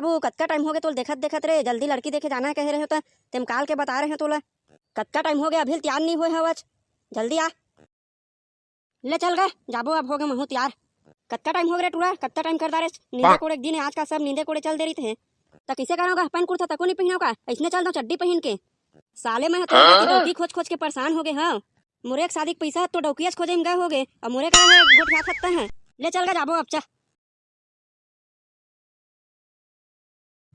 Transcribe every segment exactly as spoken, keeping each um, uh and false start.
बाबू, कतका टाइम होगे तोला देखत देखत रे? जल्दी लड़की देखे जाना हे कहे रहे हो त तेम काल के बता रहे हो तोला। कतका टाइम होगे, अभी ले तियार नइ होए हवच, जल्दी आ। ले चल गे, जाबो अब, होगे महूं तियार। कतका टाइम होगे रे टूरा, कतका टाइम कर डारेस? नींदे कोड़े के दिन हे आज का, सब नींदे कोड़े चल दे रहिथे। त कइसे करंव गा, अपन कुर्ता तको नइ पहिनंव का, अइसने चल दंव चड्डी पहिन के। साले मैं ह तो डौकी खोज खोज के परेशान होगे हंव। मोरे एक शादी के पइसा ह तो डौकियाच खोजे म गे होगे, अउ मोरे करा हे गोठियात हस तैं ह। ले चल गे, जाबो अब, चल।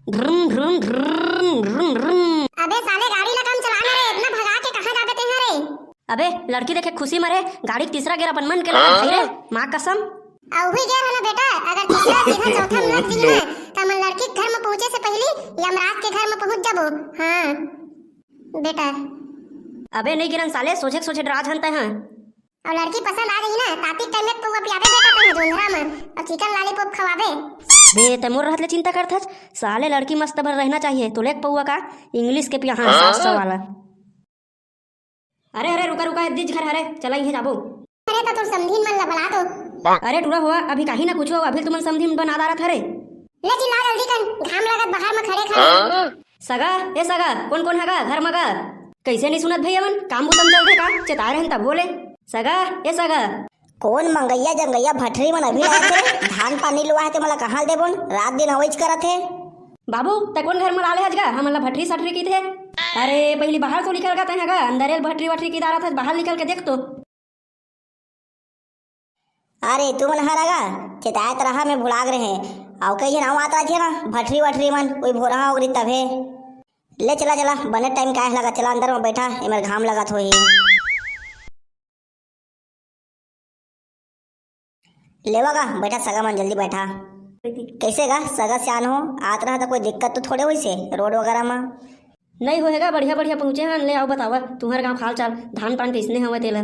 ड्रुम, ड्रुम, ड्रुम, ड्रुम, ड्रुम। अबे साले, गाड़ी ला कम चला ना रे, इतना भगा के कहाँ जाबे तें ह रे? अबे, लड़की देखे खुशी म रे, गाड़ी के तीसरा गियर अपन मन के लगा भाई रे, माँ कसम। अउ उही गियर हे ना बेटा, अगर तीसरा सीधा चौथा में लग जही ना, त हमन लड़की के घर में पहुँचे से पहली यमराज के घर में पहुँच जाबो। हाँ बेटा। अबे नहीं गिरन साले, सोझे के सोझे डरा झन तैं ह। अउ लड़की पसंद आ जही ना, ताती टाइम एक पौवा पियाबे बेटा तैं ह जोंधरा में, अउ चिकन लॉलीपॉप खवाबे। बे, तैं मोर रहत ले चिंता करत हस? साले लड़की मस्त भर रहना चाहिए, तो ले एक पौवा का इंग्लिश के पिया, हाँ, सात सौ वाला। अरे, अरे, रुका, रुका, ए दीज घर हरे, चला इहे जाबो। अरे, त तोर समधिन मन ला बला तो। अरे, टूरा होवा, अभी काही ना कुछो, अभी तुमन समधिन बना डारत हरे। ले चिल्ला जल्दी कन, घाम लगत बाहर में खड़े खड़े। सगा, ए सगा, कोन कोन हगा घर मगा? कइसे नहीं सुनत भैया मन? काम बुतम चलथे का? चेताए रहन तब बोले। सगा, ए सगा। कोन मंगैया जंगैया भटरी मन अभी लाए थे? धान पानी लुआ हे ते मोला कहाँ देबोन? रात दिन अवैच करत हे। बाबू, तै कोन घर में लाले हज गा? हमन ला भटरी सटरी कहिथे। अरे, पहली बाहर तो निकल गा तैं ह गा, अंदर एल भटरी वटरी की डारत हस, बाहर निकल के देख तो। अरे, तुमन हर गा, चेतायत रहा, मैं भुलाग रहे। अउ कई झन अउ आत रहिथे ना, भटरी वटरी मन, कोई भोरहा ओगरी तभे। ले चला, चला, बने टाइम काय लगा, चला अंदर में बैठा, एमर घाम लगत होही। लेवा गा, बैठा सगा मन, जल्दी बैठा। कैसे गा सगा सियान हो, आत रहा त कोई दिक्कत तो थोड़े होइसे रोड वगैरह में? नहीं होएगा, बढ़िया बढ़िया पहुँचे हन। ले आओ बतावा, तुम्हर गाँव हाल चाल, धान पान कैसने हवे तेला?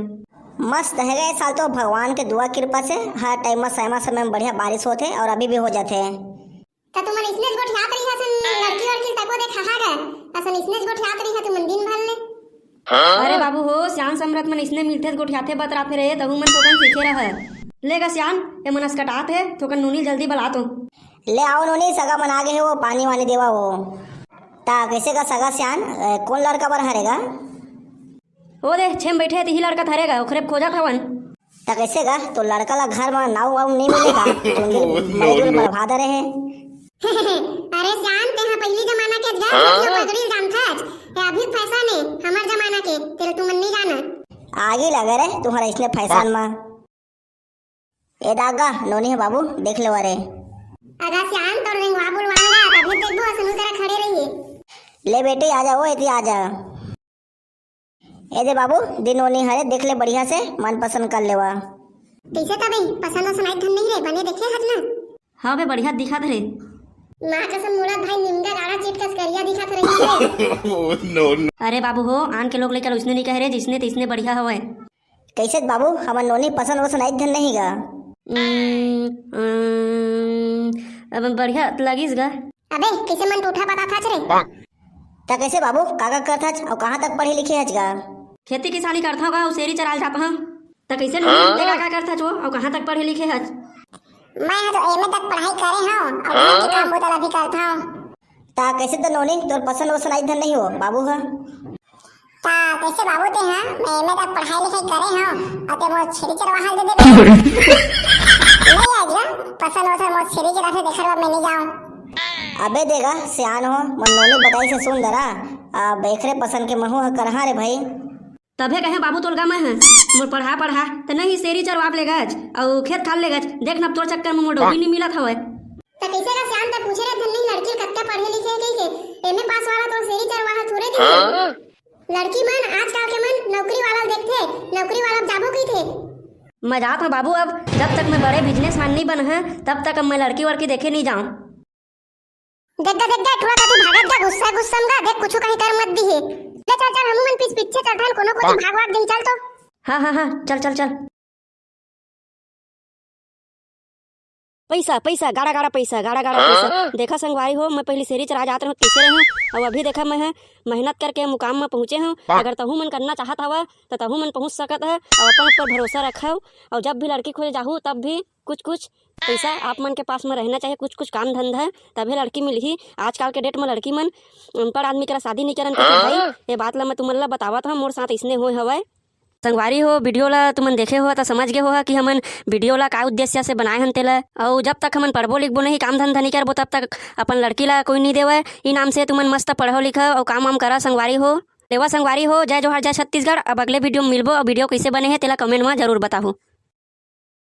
मस्त है गा, साल तो भगवान के दुआ कृपा से हर टाइम में समय समय में बढ़िया बारिश होथे और अभी भी हो जाथे। त तुमन इसनेच गोठियात रही हसन, लड़की वड़की तको देखाहा गा, असन इसनेच गोठियात रही ह तुमन दिन भर ले। अरे बाबू हो, सियान समरत मन इसने मिलथे त गोठियाथे बतराथे रे, तहू मन थोकन सीखे रह। ले गा सियान, ए मन असकटात हे, थोकन नोनी जल्दी बला तो। ले आओ नोनी, सगा मन आ गे हे, वो पानी वानी देवा वो। ता कैसे गा सगा सियान, अ, कौन लड़का बर हरे गा? ओ दे, छेम बैठे हे, तिही लड़का थरे गा, ओखरे खोजत हवन। त कैसे गा, तो लड़का ला घर में नाऊ वाऊ नहीं मिले गा? तुम दिल मजदूर बर्बाद रहे। अरे सियान, ते हा पहिली जमाना के गा, हाँ? पगड़ी जानथस। ए अभी फैशन है, हमर जमाना के, तेरे तुमन नहीं जाना। आगी लगे रे तुम्हारा इसने फैशन में। ए दागा, नोनी हे बाबू, देख लेवा रे। अगा सियान, तोर रेंगवा बुलवाऊंगा, तभी देखबो, असनु करा खड़े रहिए। ले बेटी, आ जा, ओ एती आ जा। ए दे बाबू, दिन नोनी हरे, देख ले बढ़िया से, मन पसंद कर लेवा। कैसे तबे, पसंद वसंद आइक धन नहीं रे, बने देखे हस ना? हाँ बे, बढ़िया दिखत रे। माँ कसम मुड़त भाई निमगा गाड़ा चीट कस करिया दिखत रही रे। अरे बाबू हो, आन के लोग लेकर उसने नहीं कहे रे, जिसने तिसने बढ़िया हवय। कैसे बाबू, हमर नोनी पसंद वसंद आइक धन नहीं गा? उम्म, उम्म, अब बढ़िया लगिस गा। अबे, कैसे मन टूठा बताथच रे? त कैसे बाबू, का का करथच अउ कहाँ तक पढ़े लिखे हच गा? खेती किसानी करथव गा, अउ सेरी चराल जात हं। त कैसे नहीं, ते का का करथच वो, अउ कहाँ तक पढ़े लिखे हच? मैं ह तो एमए तक पढ़ाई करे हंव, अउ घर के काम बूता ला भी करथंव। त कैसे त नोनी, तोर पसंद वसंद आइक धन नहीं हो, बाबू ह? त कैसे बाबू ते ह? मैं एमए तक पढ़ाई लिखाई करे हंव, अउ ते मोर छेरी चरवाहा दे देबे। नहीं आज ना, पसंद वसंद मोर छेरी चराथे, देखर बर मैं नहीं जाऊं। अबे देगा, सियान हो, मन नोनी बताई से सुन दरा, अब एकरे पसंद के महू ह करहा रे भाई। तभे कहे बाबू तोलगा मैं ह, मोर पढ़ा पढ़ा, त नहीं सेरी चरवाब लेगच, अउ खेत खाल लेगच, देख न अब तोर चक्कर में मोर डोकी नहीं मिलत हवय। त कैसे का सियान त पूछे रहे धन नहीं लड़की कत्ते पढ़े लिखे कही के, एमए पास वाला तो सेरी चरवाहा थोड़े दिन। लड़की मन आजकल के मन नौकरी वाला देखथे, नौकरी वाला जाबो कहिथे। मैं जात हंव बाबू, अब जब तक मैं बड़े बिजनेसमैन नहीं बन हंव, तब तक अब मैं लड़की वड़की देखे नहीं जाऊं। देख गा, देख गा, टूरा ताती भागत गा, गुस्सा गुस्सा में गा, देख कुछु कहीं कर मत दिहे। ले चल चल, हमू मन पीछ पीछे चलथन, कोनो कोती भाग भाग जाही, चल तो। हाँ हाँ हाँ, चल चल चल। पैसा, पैसा, गाड़ा, गाड़ा पैसा, गाड़ा, गाड़ा पैसा। हाँ? देखा संगवारी हो, मैं पहली सेरी चरा जात रहूं, कैसे रहूं, अउ अभी देखा मैं ह मेहनत करके मुकाम में पहुंचे हूं। अगर तहू मन करना चाहत हवा, त तहू मन पहुंच सकत ह, अउ अपन ऊपर भरोसा रखव, अउ जब भी लड़की खोजे जाहू, तब भी कुछ कुछ पैसा आप मन के पास में रहना चाहिए, कुछ कुछ काम धंधा, तभे लड़की मिलही। आजकल के डेट में लड़की मन अनपढ़ आदमी करा शादी नहीं करन कथे भाई। ये बात ला मैं तुमन ला बतावत हूँ, मोर साथ इसने होए हवय। संगवारी हो, वीडियो ला तुमन देखे हो त समझ गए हो कि हमन वीडियो ला का उद्देश्य से बनाए हन तेला। अउ जब तक हमन पढ़बो लिखबो नहीं, काम धंधा नहीं करबो, तब तक अपन लड़की ला कोई नहीं देवय। ई नाम से तुमन मस्त पढ़ो लिखो अउ काम वाम करा संगवारी हो। लेवा संगवारी हो, जय जोहार, जय छत्तीसगढ़। अब अगले वीडियो में मिलबो अउ वीडियो कैसे बने हे तेला कमेंट में जरूर बताहू।